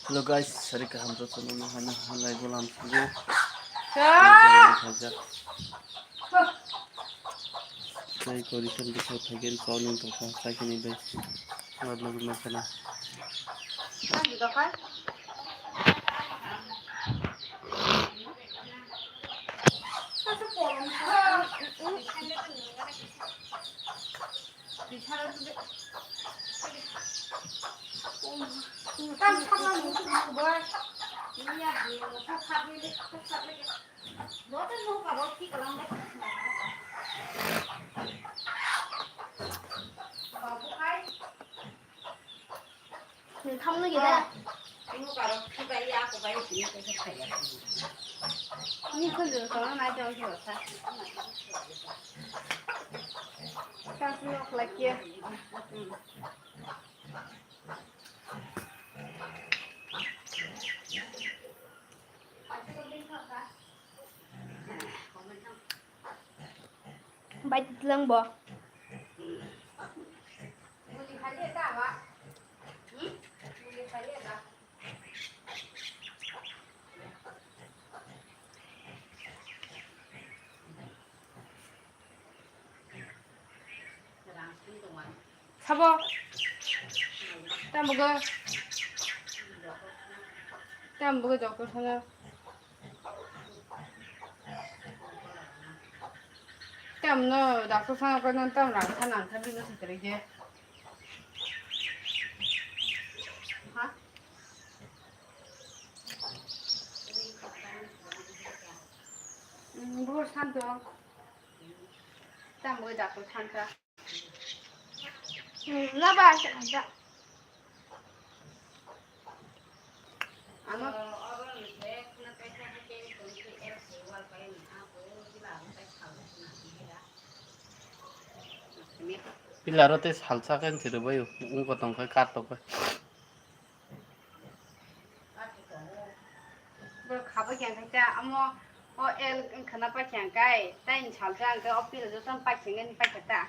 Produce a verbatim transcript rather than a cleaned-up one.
Hello guys, sari kaham jotono no hana halai bolam sugo. Tei kori san bisa phagen kau nung tongkha, sakini bai. Wad logi ma khana. Ni kham nw gida. Ni khun jor kham nai jor jor sa. Sa sini ok lagi ya. Bai tlang bo. Sabo. Tamo go. Tamo go doctor sana. Tam no doctor sana ko nan tam rang sana ang thabi no sitri je. Ha? Bor santo. Tam go doctor santa. Laba. Ano. Pillar o tei salsa khe swrwbai o, wngkha tongkha kar tongkha. Bwrwk khabo khe khai ta, amo o el khna pa khe kai, tai ni salsa ang khe o pillar joto pa khe ngani pa khe ta.